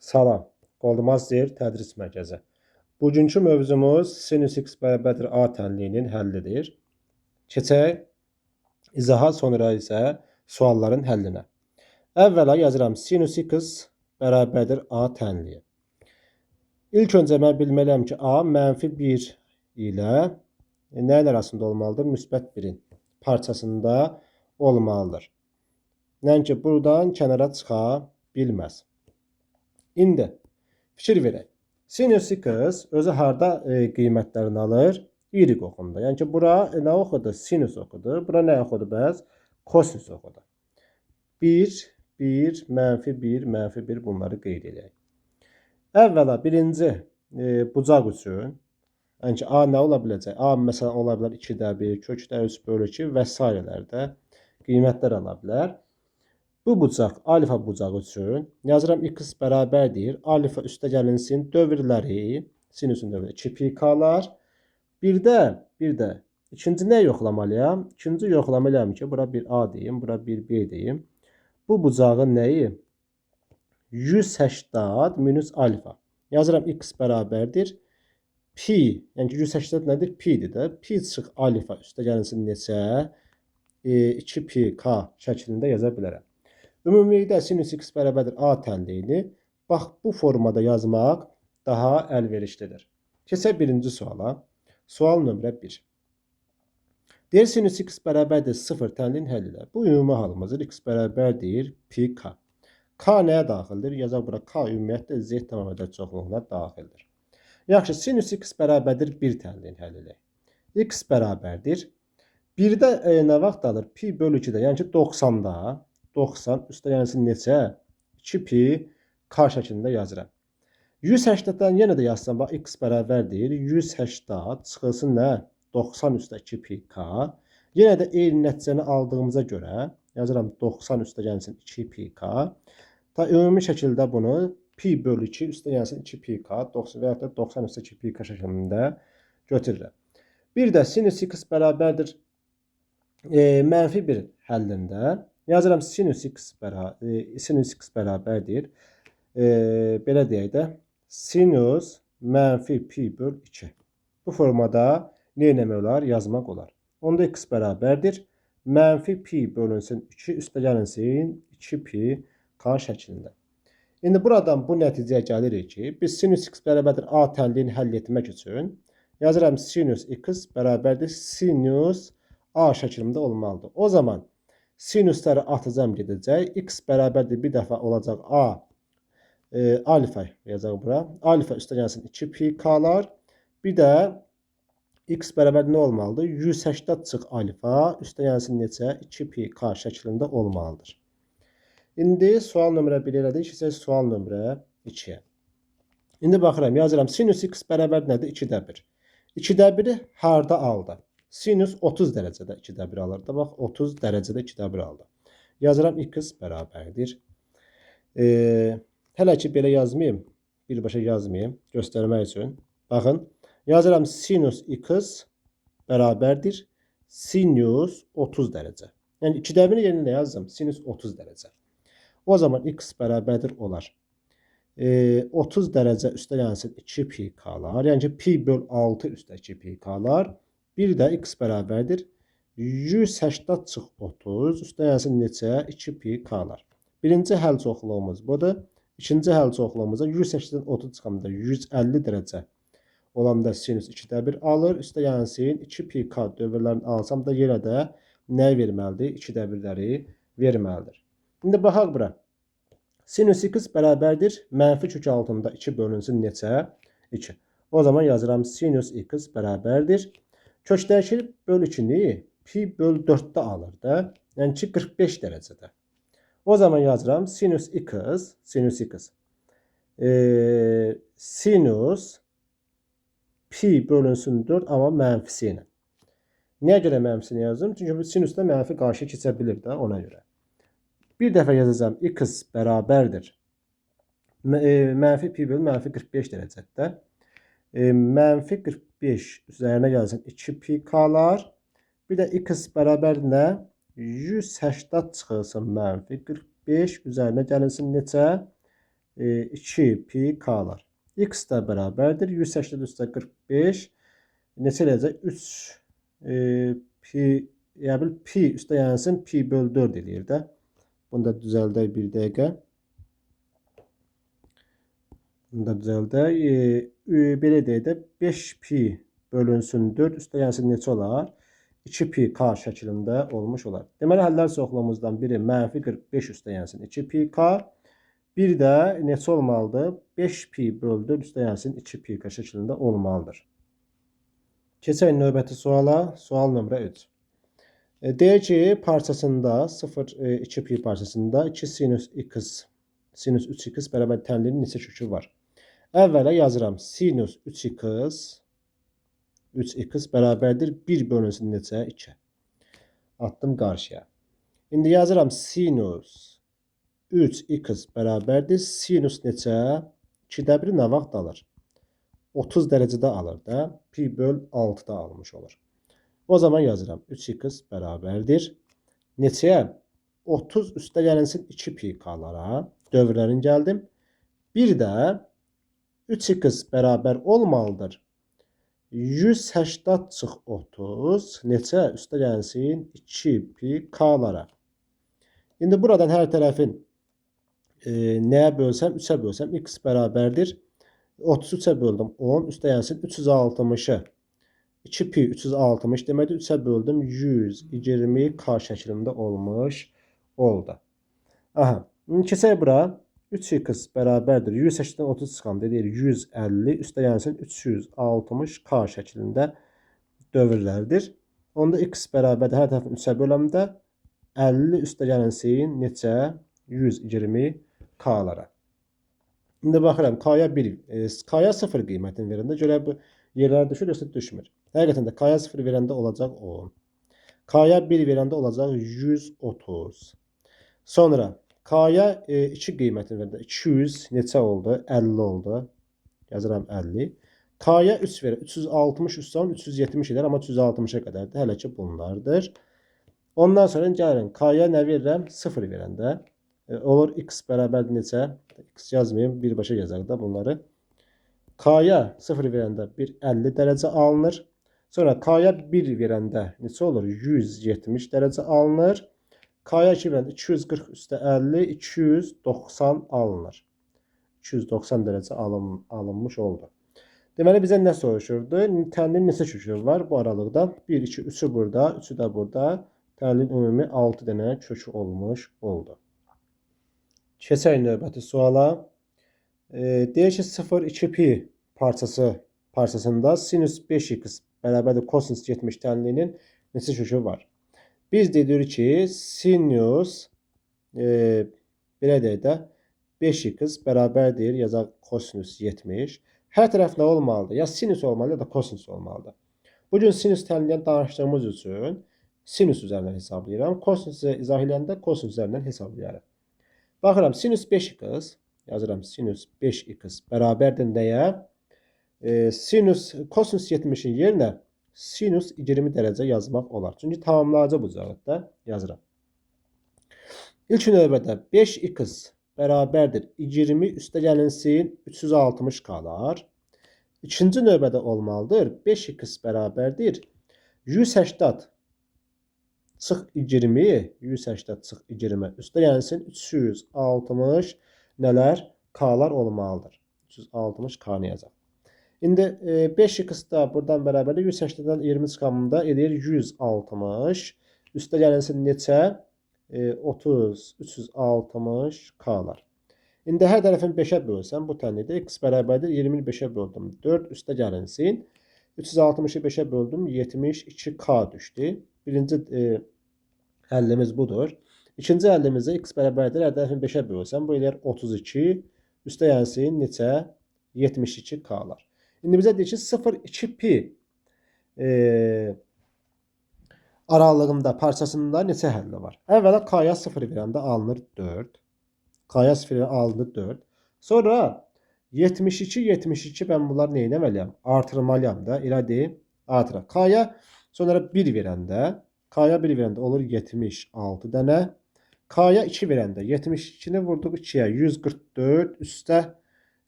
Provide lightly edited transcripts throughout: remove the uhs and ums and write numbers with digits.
Salam, Goldmaster Tədris Mərkəzi. Bugünkü mövzumuz sinüs x bərabərdir a tənliyinin həllidir. Keçək izaha, sonra isə sualların həllinə. Əvvəla yazıram sinüs x bərabərdir a tənliyi. İlk öncə mən bilməliyəm ki, a mənfi 1 ilə nəyin arasında olmalıdır? Müsbət 1-in parçasında olmalıdır. Nəinki buradan kənara çıxa bilməz. İndi fikir verək. Sinüs x özü harda qiymətlərini alır? Y oxunda. Yəni ki, bura nə oxudu? Sinüs oxudu. Bura nə oxudu bəs? Kosinüs oxudu. 1, 1, mənfi 1, mənfi 1 bunları qeyd edək. Əvvəla birinci bucaq üçün, yəni ki, A nə ola biləcək? A məsələn ola bilər 2-də 1, kökdə 3 bölü 2 və sairələrdə qiymətlər ala bilər. Bu bucaq alfa bucağı üçün yazıram x bərabərdir. Alfa üstə gəlinsin dövrləri, sinüsün dövrləri 2 pi k-lar. Bir də ikinci nə yoxlamalıyam? İkinci yoxlamalıyam ki, bura bir A deyim, bura bir B deyim. Bu bucağın nəyi? 180 minus alfa. Yazıram x bərabərdir. Pi, yəni ki 180 nədir? Pi-dir də. Pi çıx alfa üstə gəlinsin neçə? 2 pi k şəklində yaza bilərəm. Ümumilikdə sinüs x bərabərdir a tənliyini bax bu formada yazmaq daha əlverişlidir. Keçək birinci suala. Sual nömrə 1. Deyir sinüs x bərabərdir 0 tənliyin həll elə. Bu ümumi halımızdır. X bərabərdir pi k. K nəyə daxildir? Yazaq bura k ümumiyyətlə z tamam ədəd çoxluğuna daxildir. Yaxşı, sinüs x bərabərdir 1 tənliyin həll eləyək. X bərabərdir. 1-də nə vaxt alır? Pi bölü 2-də, yəni ki 90-da. 90 üstə gəlsin neçə? 2 pi k şəklində yazıram. 180-dən yenə də yazsam, bax x bərabərdir. 180 çıxılsın nə? 90 üstə 2 pi k. Yenə də eyni nəticəni aldığımıza görə yazıram 90 üstə gəlsin 2 pi k. Ta ümumi şəkildə bunu pi bölü 2 üstə gəlsin 2 pi k, 90 və ya da 90 üstə 2 pi k şəklində götürürəm. Bir də sinüs x bərabərdir mənfi 1 həllində yazıram sinüs x sinüs x bərabərdir. Belə deyək də sinüs mənfi pi böl 2. Bu formada nə etmək olar? Yazmaq olar. Onda x bərabərdir. Mənfi pi bölünsün 2 üstə gəlinsin 2 pi k şəklində. İndi buradan bu nəticəyə gəlirik ki, biz sinüs x bərabərdir a tənliyini həll etmək üçün yazıram sinüs x bərabərdir sinüs a şəklində olmalıdır. O zaman sinüsləri atacam gedəcək. X bərabərdir bir dəfə olacaq a alfa yazacaq bura. Alfa üstə gəlsin 2 pi k-lar. Bir də x bərabər nə olmalıdır? 180 çıx alfa üstə gəlsin neçə? 2 pi k şəklində olmalıdır. İndi sual nömrə 1 elədik. Keçək sual nömrə 2-yə. İndi baxıram, yazıram sinüs x bərabər nədir? 2-də 1. 2-də 1-i harda aldı? Sinüs 30 dərəcədə 2-də 1 alır da. Bax 30 dərəcədə 2-də 1 aldı. Yazıram x bərabərdir. Hələ ki belə yazmayım. Birbaşa yazmayım göstərmək üçün. Baxın, yazıram sinüs x bərabərdir sinüs 30 dərəcə. Yəni 2-də 1-in yerinə nə yazdım? Sinüs 30 dərəcə. O zaman x bərabərdir olar. 30 dərəcə üstə gəlsin 2 pi k-lar. Yəni ki pi böl 6 üstə 2 pi k-lar. Bir də x bərabərdir 180 çıx 30 üstə gəlsin neçə? 2 pi k-lar. Birinci həll çoxluğumuz budur. İkinci həll çoxluğumuza 180-dən 30 çıxanda 150 dərəcə olanda sinüs 2-də 1 alır. Üstə gəlsin 2 pi k dövrlərini alsam da yenə də nə verməlidir? 2-də 1-ləri verməlidir. İndi baxaq bura. Sinüs x bərabərdir mənfi kök altında 2 bölünsün neçə? 2. O zaman yazıram sinüs x bərabərdir. Kökdəki böl 2-ni pi böl 4-də alır da. Yəni ki 45 dərəcədə. O zaman yazıram sinüs x, sinüs x. Sinüs pi bölünsün 4 amma mənfisi ilə. Niyə görə mənfisini yazdım? Çünki bu sinüsdə mənfi qarşı keçə bilir də ona görə. Bir dəfə yazacağam x bərabərdir. Mənfi pi bölü mənfi 45 dərəcədə. Mənfi 45 üzərinə gəlsin 2 pi k-lar. Bir də x bərabər nə? 180 çıxılsın mənfi 45 üzərinə gəlinsin neçə? 2 pi k-lar. X də bərabərdir. 180 üstə 45 neçə eləyəcək? 3 pi, ya bil pi üstə gəlsin pi böl 4 eləyir də. Bunu da düzəldək bir dəqiqə. Bunu da düzəldək. Belə deyək də 5 pi bölünsün 4 üstə gəlsin neçə olar? 2 pi k şəklində olmuş olar. Deməli, həllər çoxluğumuzdan biri mənfi 45 üstə gəlsin 2 pi k. Bir də neçə olmalıdır? 5 pi böl 4 üstə gəlsin 2 pi k şəklində olmalıdır. Keçək növbəti suala. Sual nömrə 3. Deyir ki, parçasında 0,2 pi parçasında 2 sinüs x sinüs 3x bərabər tənlinin neçə kökü var? Əvvəla yazıram. Sinüs 3x 3x bərabərdir 1 bölünsün neçə? 2. Atdım qarşıya. İndi yazıram sinüs 3x bərabərdir. Sinüs neçə? 2-də 1 nə vaxt alır? 30 dərəcədə alır da. Pi böl 6-da almış olur. O zaman yazıram 3x bərabərdir. Neçəyə? 30 üstə gəlinsin 2 pi k-lara. Dövrlərin gəldim. Bir də 3x bərabər olmalıdır. 180 çıx 30 neçə üstə gəlsin 2 pi k-lara. İndi buradan hər tərəfin nəyə bölsəm 3-ə bölsəm x bərabərdir. 33-ə böldüm 10 üstə gəlsin 360-ı. 2 pi 360 deməkdir. 3-ə böldüm 120 k şəklində olmuş oldu. Aha. İndi keçək bura. 3x bərabərdir. 180-dən 30 çıxanda deyir 150 üstə gəlsin 360 k şəklində dövrlərdir. Onda x bərabərdir. Hər tərəfin 3-ə böləndə 50 üstə gəlinsin neçə? 120 k-lara. İndi baxıram k-ya 1, k-ya 0 qiymətini verəndə görək bu yerlər düşür yoxsa düşmür. Həqiqətən də k-ya 0 verəndə olacaq 10. K-ya 1 verəndə olacaq 130. Sonra K-ya 2 qiymətini verəndə 200 neçə oldu? 50 oldu. Yazıram 50. K-ya 3 verər. 360 üstə 370 edər, amma 360-a qədərdir. Hələ ki bunlardır. Ondan sonra gəlirəm K-ya nə verirəm? 0 verəndə. Olur x bərabərdir neçə? X yazmayım, birbaşa yazaq da bunları. K-ya 0 verəndə 1,50 dərəcə alınır. Sonra K-ya 1 verəndə neçə olur? 170 dərəcə alınır. K-ya 2 verəndə 240 üstə 50, 290 alınır. 290 dərəcə alınmış oldu. Deməli, bizə nə soruşurdu? Tənlinin neçə kökü var bu aralıqda? 1, 2, 3-ü burada, 3-ü də burada. Tənlinin ümumi 6 dənə kökü olmuş oldu. Keçək növbəti suala. Deyir ki, 0,2 pi parçasında sinüs 5x bərabərdir kosinüs 70 tənliyinin neçə kökü var? Biz deyirik ki, sinüs belə deyək də 5x bərabərdir, yazaq kosinüs 70. Hər tərəf nə olmalıdır? Ya sinüs olmalıdır, ya da kosinüs olmalıdır. Bugün sinüs tənliyindən danışdığımız üçün sinüs üzərindən hesablayıram. Kosinüsü izah edəndə kosinüs üzərindən hesablayarıq. Baxıram, sinüs 5x, yazıram sinüs 5x bərabərdir nəyə? Sinüs, kosinüs 70-in yerinə sinüs 20 dərəcə yazmaq olar. Çünki tamamlayıcı bucağıdır da yazıram. İlk növbədə 5x bərabərdir 20 üstə gəlinsin 360 qalar. İkinci növbədə olmalıdır 5x bərabərdir 180 çıx 20, 180 çıx 20 üstə gəlinsin 360 nələr? K-lar olmalıdır. 360 K-nı yazacaq. İndi 5x da buradan bərabərdir. 180-dən 20 çıxanda eləyir 160. Üstə gəlinsin neçə? 30, 360 K-lar. İndi hər tərəfini 5-ə bölsəm bu tənlikdə x bərabərdir 20-ni 5-ə böldüm. 4 üstə gəlinsin. 360-ı 5-ə böldüm. 72K düşdü. Birinci həllimiz budur. İkinci həllimizdə x bərabərdir. Hər tərəfini 5-ə bölsəm bu eləyər 32. Üstə gəlsin neçə? 72 K-lar. İndi bizə deyir ki 0,2 pi aralığında parçasında neçə həlli var? Əvvəla K-ya 0 verəndə alınır 4. K-ya 0 verəndə alınır 4. Sonra 72, 72 mən bunları nə etməliyəm? Artırmalıyam da. Elə deyim, artıraq. K-ya sonra 1 verəndə, K-ya 1 verəndə olur 76 dənə. K-ya 2 verəndə 72-ni vurduq 2-yə 144 üstə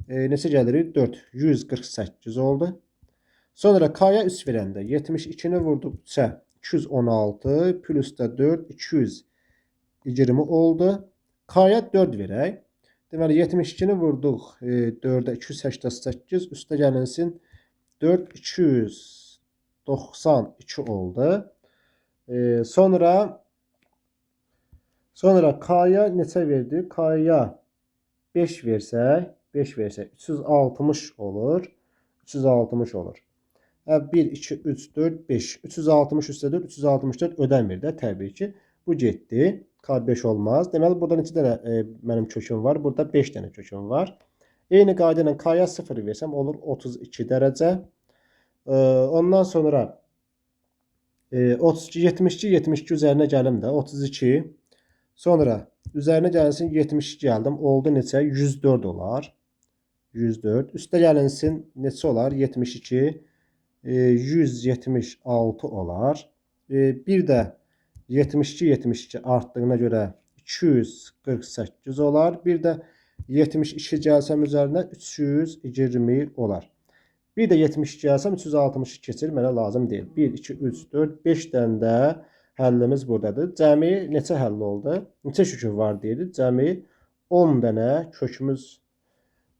neçə gəlir? 4. 148 oldu. Sonra K-ya 3 verəndə 72-ni vurduq 3-ə 216 plus da 4 220 oldu. K-ya 4 verək. Deməli 72-ni vurduq 4-ə 288 üstə gəlinsin 4 292 oldu. Sonra K-ya neçə verdi? K-ya 5 versək, 5 versək 360 olur. 360 olur. 1, 2, 3, 4, 5. 360 üstə 4, 364 ödənmir də təbii ki. Bu getdi. K5 olmaz. Deməli, burada neçə dənə mənim köküm var? Burada 5 dənə köküm var. Eyni qayda ilə K-ya 0 versəm olur 32 dərəcə. Ondan sonra 32, 72, 72 üzərinə gəlim də 32. Sonra üzərinə gəlinsin 72 gəldim. Oldu neçə? 104 olar. 104. Üstə gəlinsin neçə olar? 72. 176 olar. Bir də 72, 72 artdığına görə 248 olar. Bir də 72 gəlsəm üzərinə 320 olar. Bir də 72 gəlsəm 362 keçir, mənə lazım deyil. 1, 2, 3, 4, 5 dənə də həllimiz buradadır. Cəmi neçə həll oldu? Neçə kökü var deyildi? Cəmi 10 dənə kökümüz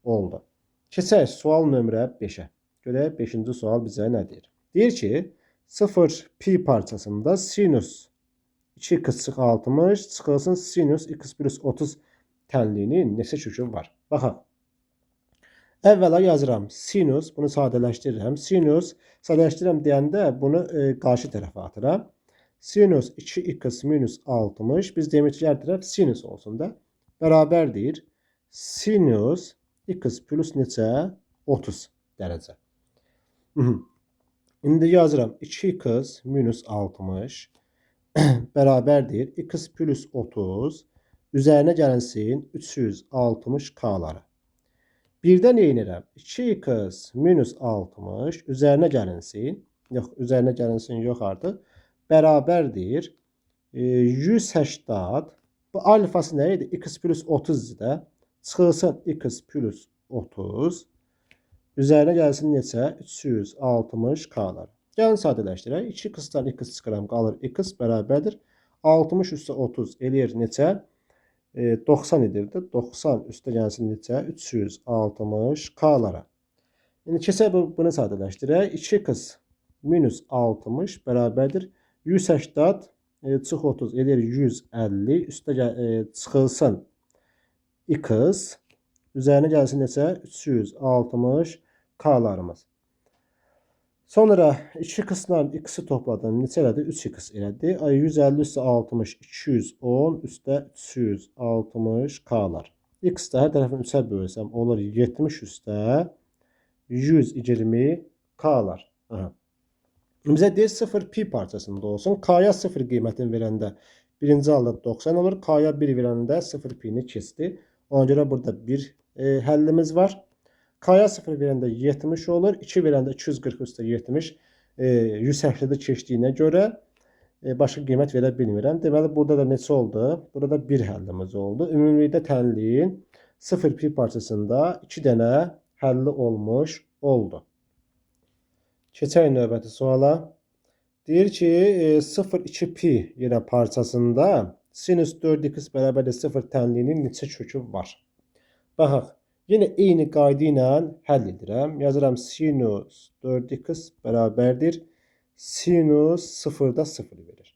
oldu. Keçək sual nömrə 5-ə. Görək 5-ci sual bizə nə deyir? Deyir ki, 0 pi parçasında sinus 2x çıx 60 çıxılsın sinus x plus 30 tənliyinin neçə kökü var? Baxaq. Əvvəla yazıram sinus, bunu sadələşdirirəm. Sinus, sadələşdirirəm deyəndə bunu qarşı tərəfə atıram. Sinus 2x minus 60, biz demək ki, hər tərəf sinus olsun da, bərabərdir. Sinus x plus neçə? 30 dərəcə. İndi yazıram 2x minus 60 bərabərdir. X plus 30 üzərinə gəlinsin 360 k-ları. Birdən eynirəm. 2x minus 60 üzərinə gəlinsin. Yox, üzərinə gəlinsin yox artıq. Bərabərdir. 180. Bu alfası nə idi? X plus 30 idi də. Çıxılsın x plus 30. Üzərinə gəlsin neçə? 360 k-lar. Gəlin sadələşdirək. 2x-dan x çıxıram, qalır x bərabərdir. 60 üstə 30 eləyir neçə? 90 edirdi. 90 üstə gəlsin neçə? 360 k-lara. İndi keçək bunu sadələşdirək. 2x minus 60 bərabərdir. 180 çıx 30 eləyir 150 üstə çıxılsın x üzərinə gəlsin neçə? 360 k-larımız. Sonra 2x-la x-i topladım. Neçə elədi? 3x elədi. 150 üstə 60, 210 üstə 360 k-lar. X də hər tərəfini 3-ə bölsəm olur 70 üstə 120 k-lar. Aha. Bizə deyir 0 pi parçasında olsun. K-ya 0 qiymətini verəndə birinci halda 90 olur. K-ya 1 verəndə 0 pi-ni keçdi. Ona görə burada bir həllimiz var. K-ya 0 verəndə 70 olur. 2 verəndə 240 üstə 70, 180-də keçdiyinə görə başqa qiymət verə bilmirəm. Deməli, burada da neçə oldu? Burada bir həllimiz oldu. Ümumilikdə tənliyin 0 pi parçasında 2 dənə həlli olmuş oldu. Keçək növbəti suala. Deyir ki, 0,2 pi yenə parçasında sinus 4x bərabərdir 0 tənliyinin neçə kökü var? Baxaq. Yenə eyni qayda ilə həll edirəm. Yazıram sinus 4x bərabərdir. Sinus 0-da 0 verir.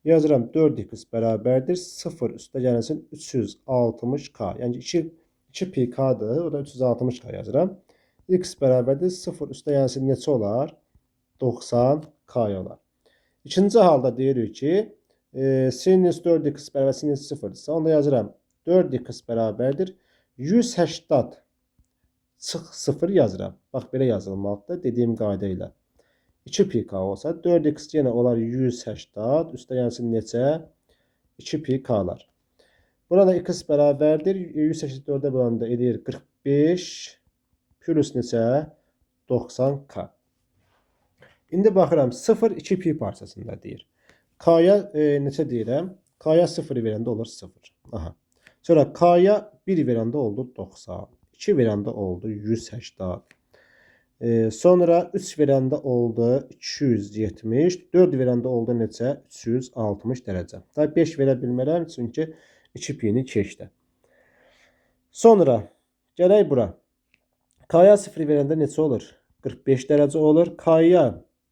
Yazıram 4x bərabərdir. 0 üstə gəlinsin 360k. Yəni 2 pi k-dır. O da 360k yazıram. X bərabərdir. 0 üstə gəlsin neçə olar? 90k olar. İkinci halda deyirik ki, sinus 4x bərabər sinus 0-dırsa, onda yazıram 4x bərabərdir. 180 çıx 0 yazıram. Bax, belə yazılmalıdır dediyim qayda ilə. 2 pi k olsa 4x yenə olar 180 üstə gəlsin neçə? 2 pi k-lar. Burada x bərabərdir. 184-ə böləndə eləyir 45 plus neçə? 90k. İndi baxıram 0, 2 pi parçasında deyir. K-ya neçə deyirəm? K-ya 0 verəndə olur 0. Aha. Sonra K-ya 1 verəndə oldu 90. 2 verəndə oldu 180. Sonra 3 verəndə oldu 270. 4 verəndə oldu neçə? 360 dərəcə. Daha 5 verə bilmərəm, çünki 2 pini keçdi. Sonra gələk bura. K-ya 0 verəndə neçə olur? 45 dərəcə olur. K-ya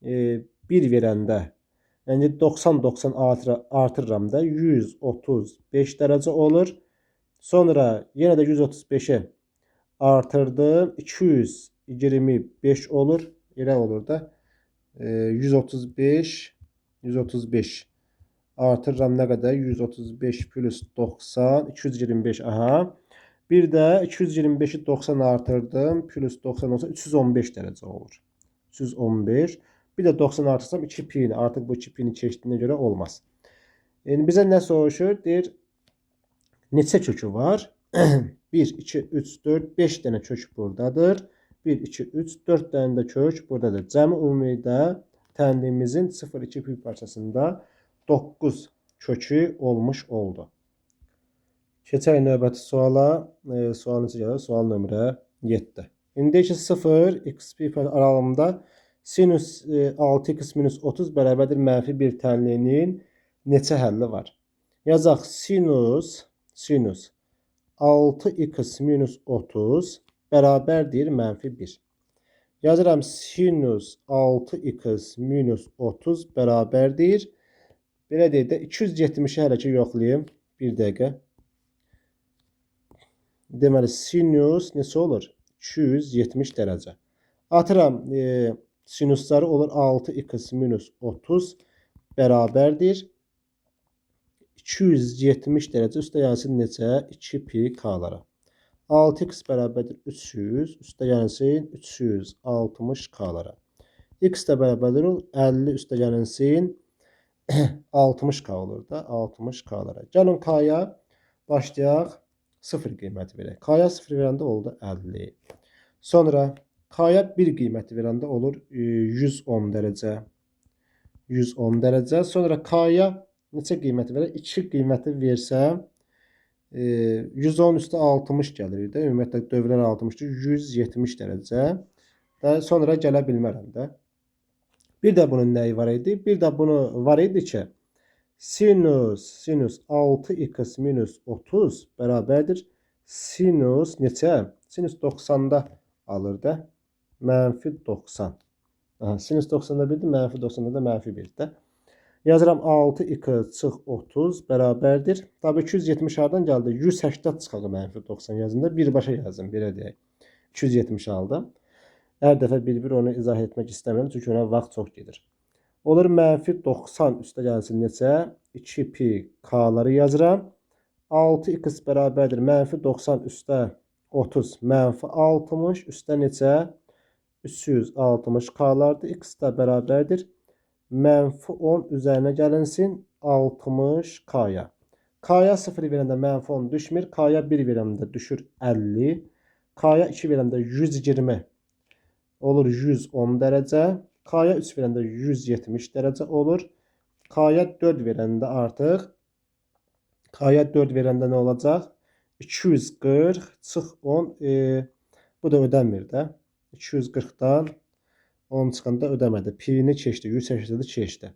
1 verəndə, yəni 90-90 artırıram da 135 dərəcə olur. Sonra yenə də 135-i artırdım. 225 olur. Elə olur da. 135 135 artırıram nə qədər? 135 plus 90 225. Aha. Bir də 225-i 90 artırdım. Plus 90 olsa 315 dərəcə olur. 315. Bir də 90 artırsam 2 pini. Artıq bu 2 pini keçdiyinə görə olmaz. Yəni bizə nə soruşur? Deyir, neçə kökü var? 1, 2, 3, 4, 5 dənə kök buradadır. 1, 2, 3, 4 dənə də kök buradadır. Cəmi ümumidə tənliyimizin 0,2 pi parçasında 9 kökü olmuş oldu. Keçək növbəti suala. Sual necə gəlir? Sual nömrə 7. İndi deyir ki, 0, x pi aralığında sinüs 6x minus 30 bərabərdir mənfi 1 tənliyinin neçə həlli var? Yazaq sinüs 6x minus 30 bərabərdir mənfi 1. Yazıram sinüs 6x minus 30 bərabərdir. Belə deyək də 270-i hələ ki yoxlayım. Bir dəqiqə. Deməli sinüs neçə olur? 270 dərəcə. Atıram sinüsləri olur 6x minus 30 bərabərdir. 270 dərəcə üstə gəlsin neçə? 2 pi k-lara. 6x bərabərdir 300 üstə gəlsin 360 k-lara. X də bərabərdir 50 üstə gəlinsin 60 k olur da 60 k-lara. Gəlin k-ya başlayaq 0 qiyməti verək. K-ya 0 verəndə oldu 50. Sonra K-ya 1 qiyməti verəndə olur 110 dərəcə. 110 dərəcə. Sonra K-ya neçə qiyməti verək? 2 qiyməti versəm 110 üstə 60 gəlir də. Ümumiyyətlə dövrlər 60-dır. 170 dərəcə. Və sonra gələ bilmərəm də. Bir də bunun nəyi var idi? Bir də bunu var idi ki, sinüs 6x minus 30 bərabərdir. Sinüs neçə? Sinüs 90-da alır da. Mənfi 90. Aha, sinüs 90-da 1-dir, mənfi 90-da da mənfi 1-dir də. Yazıram 6x çıx 30 bərabərdir. Tabi 270 hardan gəldi? 180 çıxağı mənfi 90 yazında birbaşa yazım, belə deyək. 270 aldım. Hər dəfə bir-bir onu izah etmək istəmirəm, çünki ona vaxt çox gedir. Olur mənfi 90 üstə gəlsin neçə? 2 pi k-ları yazıram. 6x bərabərdir. Mənfi 90 üstə 30, mənfi 60 üstə neçə? 360 k-lardır. X də bərabərdir. Mənfi 10 üzərinə gəlinsin 60 k-ya. K-ya 0 verəndə mənfi 10 düşmür. K-ya 1 verəndə düşür 50. K-ya 2 verəndə 120 olur 110 dərəcə. K-ya 3 verəndə 170 dərəcə olur. K-ya 4 verəndə artıq K-ya 4 verəndə nə olacaq? 240 çıx 10 bu da ödənmir də. 240-dan 10 çıxanda ödəmədi. Pi-ni keçdi. 180-i keçdi.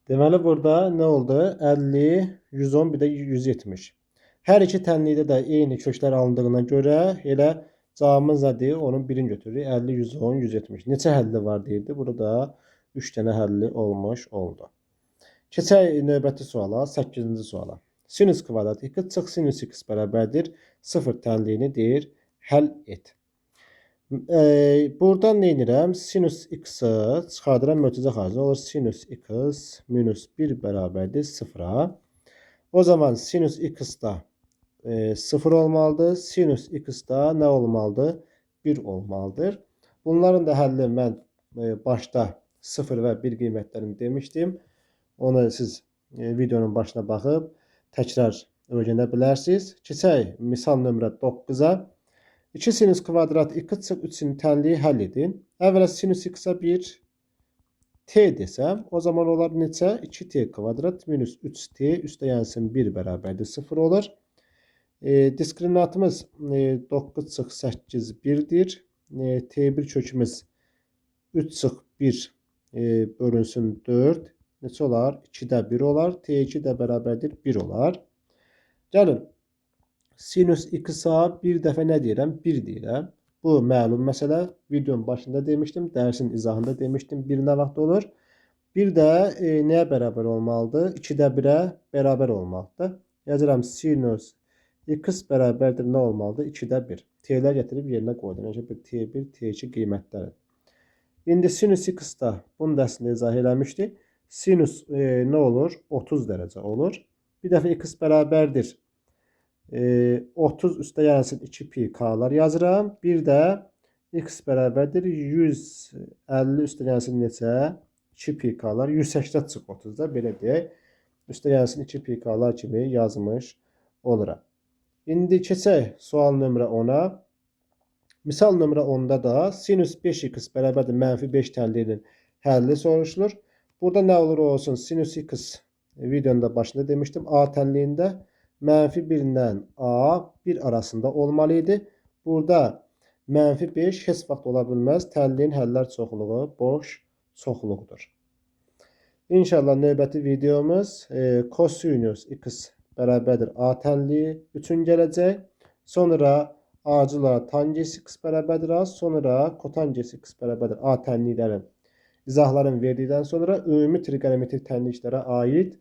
Deməli burada nə oldu? 50, 110, bir də 170. Hər iki tənlikdə də eyni köklər alındığına görə elə cavabımız nədir? Onun birini götürürük. 50, 110, 170. Neçə həlli var deyirdi. Burada 3 dənə həlli olmuş oldu. Keçək növbəti suala, 8-ci suala. Sinüs kvadrat x çıx sinüs x bərabərdir 0 tənliyini deyir, həll et. Buradan nə edirəm? Sinüs x-i çıxardıram mötərizə xaricinə. Olur sinüs x minus 1 bərabərdir 0-a. O zaman sinüs x da 0 olmalıdır. Sinüs x da nə olmalıdır? 1 olmalıdır. Bunların da həllini mən başda 0 və 1 qiymətlərini demişdim. Onu siz videonun başına baxıb təkrar öyrənə bilərsiniz. Keçək misal nömrə 9-a. 2 sinüs kvadrat x çıx 3-ün tənliyi həll edin. Əvvəla sinüs x-a 1, T desəm, o zaman olar neçə? 2T kvadrat minus 3T üstə gəlsin 1 bərabərdir 0 olur. Diskriminantımız 9 çıx 8 1-dir. T1 kökümüz 3 çıx 1 bölünsün 4. Neçə olar? 2-də 1 olar. T2 də bərabərdir 1 olar. Gəlin, sinus x-a bir dəfə nə deyirəm? 1 deyirəm. Bu məlum məsələ. Videonun başında demişdim, dərsin izahında demişdim. 1 nə vaxt olur? Bir də nəyə bərabər olmalıdır? 2-də 1-ə bərabər olmalıdır. Yazıram sinus x bərabərdir nə olmalıdır? 2-də 1. T-lər gətirib yerinə qoydum. Yəni bir T1, T2 qiymətləri. İndi sinus x da bunu da əslində izah eləmişdik. Sinus nə olur? 30 dərəcə olur. Bir dəfə x bərabərdir. 30 üstə gəlsin 2 pi k-lar yazıram. Bir də x bərabərdir 150 üstə gəlsin neçə? 2 pi k-lar. 180 çıx 30-da belə deyək. Üstə gəlsin 2 pi k-lar kimi yazmış oluram. İndi keçək sual nömrə 10-a. Misal nömrə 10-da da sinus 5x bərabərdir mənfi 5 tənliyinin həlli soruşulur. Burada nə olur olsun sinus x videonun da başında demişdim. A tənliyində mənfi 1 ilə A 1 arasında olmalı idi. Burada mənfi 5 heç vaxt ola bilməz. Tənliyin həllər çoxluğu boş çoxluqdur. İnşallah növbəti videomuz kosinus x bərabərdir A tənliyi üçün gələcək. Sonra acil olaraq tangens x bərabərdir A, sonra kotangens x bərabərdir A tənliklərin izahlarını verdikdən sonra ümumi trigonometrik tənliklərə aid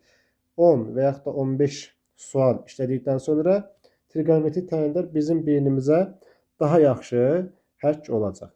10 və yaxud da 15 sual işlədikdən sonra trigonometrik tənliklər bizim beynimizə daha yaxşı həkk olacaq.